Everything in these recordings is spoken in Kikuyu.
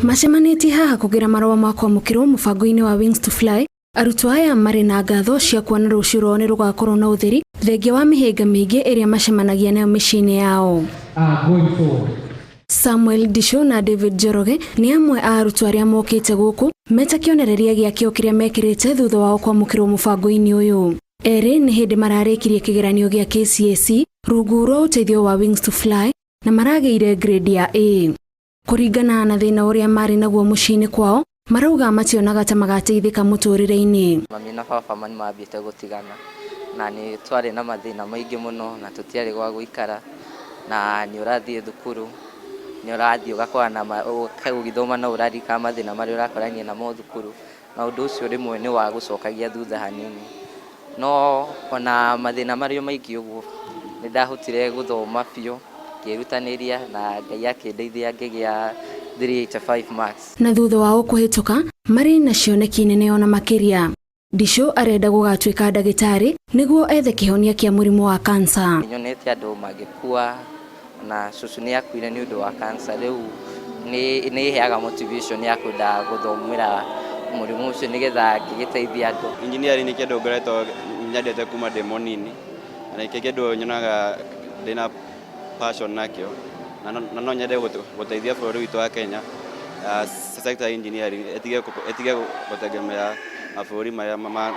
Macemanĩtie haha kũgĩra marũa ma kwamũkĩrwo mũbango-inĩ wa Wings to Fly. Arutwo aya marĩ na ngatho cia kuona rũciũ rwao nĩ rũgakorwo na ũtheri thengia wa mĩhĩnga mĩingĩ ĩrĩa macemanagia nayo mĩciĩ-inĩ yao. Going forward. Samuel Ndisho na David Njoroge nĩ amwe a arutwo arĩa mokĩte gũkũ meta kĩonereria gĩa kĩo kĩrĩa mekĩrĩte thutha wao kwamũkĩrwo mũbango-inĩ ũyũ. Erĩ nĩ hĩndĩ mararĩkirie kĩgeranio gĩa KCSE rungu rwa ũteithio wa Wings to Fly na maragĩire grade ya A. Kũringana na thĩna ũrĩa marĩ naguo mũciĩ-inĩ kwao, marauga mationaga ta magateithĩka mũtũrĩre-inĩ. Mami na baba nĩ mambĩte gũtigana na nĩ twarĩ na mathĩna maingĩ mũno na tũtiarĩ gwa gũikara, na nĩ ũrathiĩ thukuru, nĩ ũrathiĩ ũgakora na ũgĩthoma no ũraririkana mathĩna marĩa ũrakorania namo thukuru, na ũndũ ũcio rĩmwe nĩ wagũcokagia thutha hanini. No ona mathĩna marĩ o maingĩ ũguo, nĩ ndahotire gũthoma biũ, ngĩrutanĩria na Ngai akĩndeithia ngĩgĩa 385 marks. Na thutha wao kũhĩtũka, marĩ na cioneki nene ona makĩria. Ndicũ arenda gũgatuĩka ndagĩtarĩ nĩguo ethe kĩhonia kĩa mũrimũ wa kansa. Nyonete andũ magĩkua na cũcũ nĩ akuire nĩ ũndũ wa cancer, rĩu nĩ ĩheaga motivation ya kwenda gũthomera mũrimũ ũcio nĩgetha ngĩgĩteithia andũ. Engineering nĩ kĩndũ ngoretwo nyendete kuma ndĩ mũnini, na nĩ kĩndũ nyonaga ndĩna passion nakĩo, na no nyende gũteithia bũrũri witũ wa Kenya, sector ya engineering ĩtige gũtegemea mabũrũri marĩa ma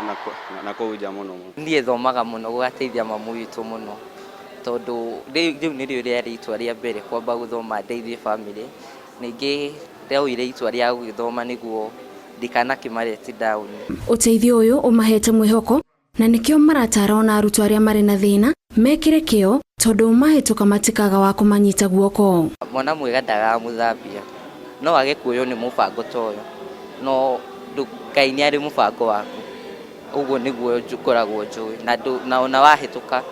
na kũu nja mũno. Niĩ thomaga mũno gũgateithia mamu witũ mũno, tondũ rĩu nĩrĩo rĩarĩ itua rĩa mbere kwamba gũthoma ndeithie bamĩrĩ. Ningĩ ndoire itua rĩa gũgĩthoma nĩguo ndikanakĩma let down. Ũteithio ũyũ ũmahete mwĩhoko na nĩkĩo maratara ona arutwo arĩa marĩ na thĩna mekĩre kĩo tondũ mahĩtũka matikaga wa kũmanyita guoko. Mwana mwega ndagaga mũthambia, no age kuoywo nĩ mũbango ta ũyũ, no Ngai nĩ arĩ mũbango waku, ũguo nĩguo ngoragwo njũĩ, na ona wahĩtũka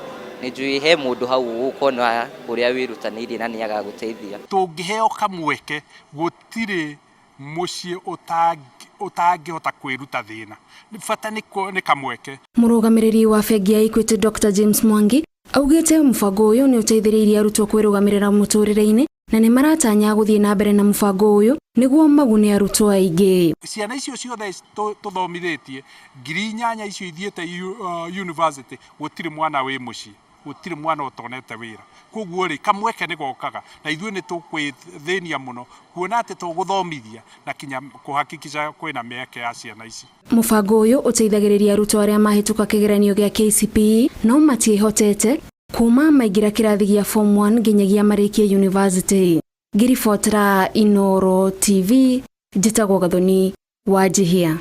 nĩ njũĩ he mũndũ hau ũgũkona ũrĩa wĩrutanĩirie na nĩ agagũteithia. Tũngĩheo kamweke gũtirĩ mũciĩ ũtangĩhota kwĩruta thĩna, bata nĩ kamweke. Mũrũgamĩrĩri wa bengi ya Equity Dr James Mwangi augĩte mũbango ũyũ nĩ ũteithĩrĩirie arutwo kwĩrũgamĩrĩra mũtũrĩre-inĩ na nĩ maratanya gũthiĩ na mbere na mũbango ũyũ nĩguo magune arutwo aingĩ. Ciana icio ciothe tũthomithĩtie 8,000 icio ithiĩte university, gũtirĩ mwana wĩ mũciĩ, gũtirĩ mwana ũtonete wĩra. Koguo rĩ, kamweke nĩ gokaga na ithuĩ nĩ tũkwĩthĩnia mũno kuona atĩ tũgũthomithia na kinya kũhakikisha kwĩna mĩeke ya ciana ici. Mũbango ũyũ ũteithagĩrĩria arutwo arĩa mahĩtũka kĩgeranio gĩa KCPE no matiĩhotete kuma maingĩra kĩrathi gĩa form 1 nginyagia marĩkie university. Ngĩribotera Inooro TV, njĩtagwo Gathoni Wanjihia.